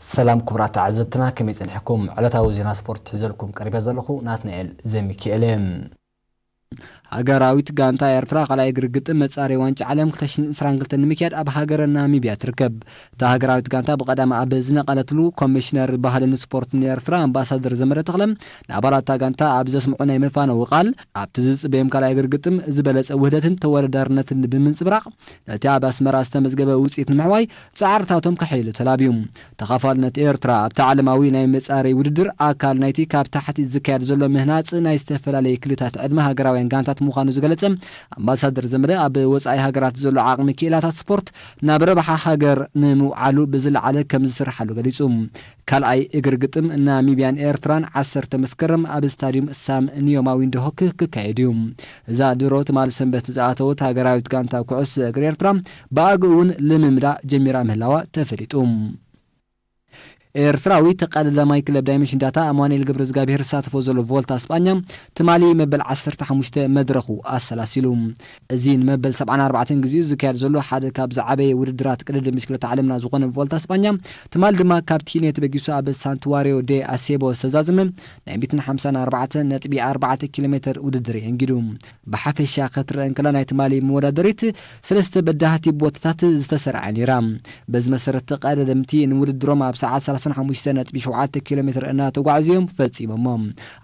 ሰላም ክቡራት ተዓዘብትና፣ ከመይ ጸኒሕኩም? ዕለታዊ ዜና ስፖርት ሒዘልኩም ቀሪበ ዘለኹ ናትናኤል ዘሚኪኤል እየ። ሃገራዊት ጋንታ ኤርትራ ካልኣይ እግሪ ግጥም መጻረዪ ዋንጫ ዓለም ክልተ ሽሕን ዕስራን ክልተን ንምክያድ ኣብ ሃገረ ናሚብያ ትርከብ። እታ ሃገራዊት ጋንታ ብቐዳም ኣብ ዝነቐለትሉ፣ ኮሚሽነር ባህልን ስፖርትን ኤርትራ ኣምባሳደር ዘመደ ተኽለ ንኣባላት እታ ጋንታ ኣብ ዘስምዖ ናይ መፋነዊ ቃል፣ ኣብቲ ዝጽበዮም ካልኣይ እግሪ ግጥም ዝበለጸ ውህደትን ተወዳዳርነትን ብምንጽብራቕ፣ ነቲ ኣብ ኣስመራ ዝተመዝገበ ውጽኢት ንምሕዋይ ጻዕርታቶም ከሐይሉ ተላብዩ። ተኻፋልነት ኤርትራ ኣብቲ ዓለማዊ ናይ መጻረዪ ውድድር ኣካል ናይቲ ካብ ታሕቲ ዝካየድ ዘሎ ምህናጽ ናይ ዝተፈላለየ ክልታት ዕድመ ሃገራውያን ጋንታት ምዃኑ ዝገለጸ ኣምባሳደር ዘመደ፣ ኣብ ወጻኢ ሃገራት ዘሎ ዓቕሚ ክኢላታት ስፖርት ናብ ረብሓ ሃገር ንምውዓሉ ብዝለዓለ ከም ዝስርሓሉ ገሊጹ። ካልኣይ እግሪ ግጥም ናሚብያን ኤርትራን ዓሰርተ መስከረም ኣብ ስታድዩም ሳም ኒዮማ ዊንድሆክ ክካየድ እዩ። እዛ ድሮ ትማል ሰንበት ዝኣተወት ሃገራዊት ጋንታ ኩዕሶ እግሪ ኤርትራ ብኣግኡ እውን ልምምዳ ጀሚራ ምህላዋ ተፈሊጡ። ኤርትራዊ ተቐዳዳማይ ክለብ ዳይመንሽን ዳታ ኣማኑኤል ገብረዝጋብሄር ዝሳተፎ ዘሎ ቮልታ ስጳኛ ትማሊ መበል ዓሰርተ ሓሙሽተ መድረኹ ኣሰላሲሉ። እዚ ንመበል ሰብዓን ኣርባዕተን ግዜኡ ዝካየድ ዘሎ ሓደ ካብ ዝዓበየ ውድድራት ቅድድም ብሽክለታ ዓለምና ዝኾነ ቮልታ ስጳኛ፣ ትማሊ ድማ ካብ ቲኔ ተበጊሱ ኣብ ሳንቱዋሪዮ ዴ ኣሴቦ ዝተዛዘመ ናይ ሚእትን ሓምሳን ኣርባዕተን ነጥቢ ኣርባዕተ ኪሎ ሜተር ውድድር የንጊዱ። ብሓፈሻ ክትረአ እንከላ፣ ናይ ትማሊ መወዳደሪት ሰለስተ በዳህቲ ቦታታት ዝተሰርዓ ነይራ። በዚ መሰረት፣ ተቐዳደምቲ ንውድድሮም ኣብ ሰዓት ሰላሳን ሓሙሽተ ነጥቢ ሸውዓተ ኪሎ ሜትር እናተጓዕዙ እዮም ፈጺሞሞ።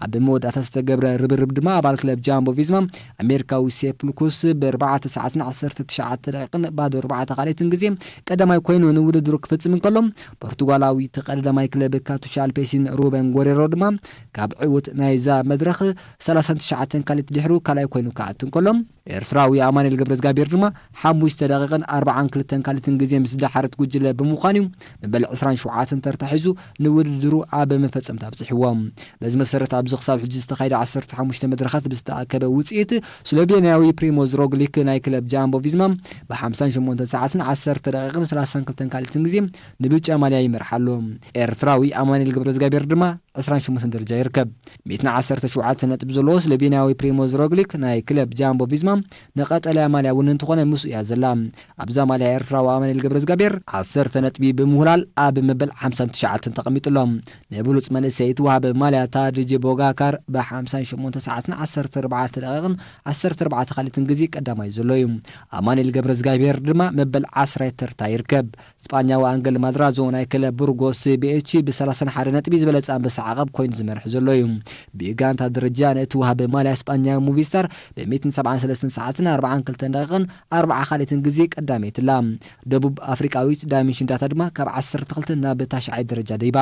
ኣብ መወዳእታ ዝተገብረ ርብርብ ድማ፣ ኣባል ክለብ ጃምቦ ቪዝማ ኣሜሪካዊ ሴፕ ሉኩስ ብኣርባዕተ ሰዓትን ዓሰርተ ትሽዓተ ደቂቕን ባዶ ኣርባዕተ ካልኢትን ግዜ ቀዳማይ ኮይኑ ንውድድሩ ክፍጽም እንከሎ፣ ፖርቱጋላዊ ተቐዳዳማይ ክለብ ካቱሻ ኣልፔሲን ሩበን ጎሬሮ ድማ ካብ ዕዉት ናይዛ መድረኽ ሰላሳን ትሽዓተን ካልኢት ድሕሩ ካልኣይ ኮይኑ ክኣቱ እንከሎ፣ ኤርትራዊ ኣማኑኤል ገብረዝጋብሄር ድማ ሓሙሽተ ደቂቕን ኣርባዓን ክልተን ካልኢትን ግዜ ምስ ደሓረት ጉጅለ ብምዃን እዩ መበል ዕስራን ሸውዓተን ተርታ ሒዙ ንውድድሩ ኣብ መፈጸምታ ኣብጺሕዎ። በዚ መሰረት፣ ኣብዚ ክሳብ ሕጂ ዝተኻየደ ዓሰርተ ሓሙሽተ መድረኻት ብዝተኣከበ ውጽኢት፣ ስሎቬንያዊ ፕሪሞዝ ሮግሊክ ናይ ክለብ ጃምቦ ቪዝማ ብሓምሳን ሸሞንተን ሰዓትን ዓሰርተ ደቂቕን ሰላሳን ክልተን ካልኢትን ግዜ ንብጫ ማልያ ይመርሓ ኣሎ። ኤርትራዊ ኣማኑኤል ገብረዝጋብሄር ድማ ዕስራን ሸሞንተን ደረጃ ይርከብ። ሚእትን ዓሰርተ ሸውዓተ ነጥቢ ዘለዎ ስሎቬንያዊ ፕሪሞዝ ሮግሊክ ናይ ክለብ ጃምቦ ቪዝማ ንቀጠልያ ማልያ እውን እንተኾነ ምስኡ እያ ዘላ። ኣብዛ ማልያ ኤርትራዊ ኣማኑኤል ገብረዝጋብሄር ዓሰርተ ነጥቢ ብምውህላል ኣብ መበል ሓምሳን ትሽዓተን ተቐሚጡ ኣሎ። ንብሉጽ መንእሰይ እቲ ወሃቢ ማልያ ታድጅ ቦጋካር ብሓምሳን ሸሞንተ ሰዓትን ዓሰርተ ኣርባዕተ ደቂቕን ዓሰርተ ኣርባዕተ ካልኢትን ግዜ ቀዳማይ ዘሎ እዩ። ኣማኑኤል ገብረዝጋብሄር ድማ መበል ዓስራይ ተርታ ይርከብ። ስጳኛዊ ኣንገል ማድራዞ ናይ ክለብ ቡርጎስ ቢ ኤች ብሰላሳን ሓደ ነጥቢ ዝበለጸ ኣንበሳ ዓቐብ ኮይኑ ዝመርሕ ዘሎ እዩ። ብጋንታ ደረጃ ነቲ ወሃቢ ማልያ ስጳኛዊ ሙቪስታር ብሚእትን ሰብዓን ሰለስተን ሰዓትን ኣርባዓን ክልተን ደቂቕን ኣርባዓ ካልኢትን ግዜ ቀዳመይቲ ኣላ። ደቡብ ኣፍሪቃዊት ዳይመንሽን ዳታ ድማ ካብ ዓሰርተ ክልተ ናብ ታሽዓይ ደረጃ ደይባ።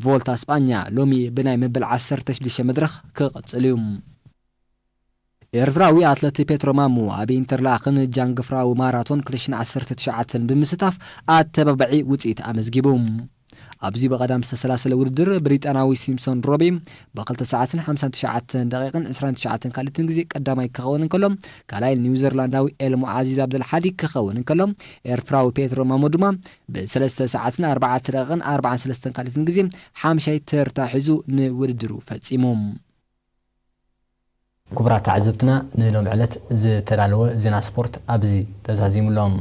ቮልታ ስጳኛ ሎሚ ብናይ መበል ዓሰርተ ሽዱሽተ መድረኽ ክቕጽል እዩ። ኤርትራዊ ኣትለት ፔትሮ ማሞ ኣብ ኢንተርላክን ጃንግፍራዊ ማራቶን ክልተ ሽሕን ዓሰርተ ትሽዓተን ብምስታፍ ኣተባባዒ ውጽኢት ኣመዝጊቡ። ኣብዚ ብቐዳም ዝተሰላሰለ ውድድር፣ ብሪጣናዊ ሲምሶን ሮቢ ብክልተ ሰዓትን ሓምሳን ትሽዓተን ደቂቕን ዕስራን ትሽዓተን ካልኢትን ግዜ ቀዳማይ ክኸውን እንከሎ፣ ካልኣይ ኒውዚርላንዳዊ ኤልሞ ዓዚዝ ኣብደልሓዲ ክኸውን እንከሎ፣ ኤርትራዊ ፔትሮ ማሞ ድማ ብሰለስተ ሰዓትን ኣርባዕተ ደቂቕን ኣርባዓን ሰለስተን ካልኢትን ግዜ ሓምሻይ ተርታ ሒዙ ንውድድሩ ፈጺሙ። ክቡራት ተዓዘብትና፣ ንሎም ዕለት ዝተዳለወ ዜና ስፖርት ኣብዚ ተዛዚሙሎም።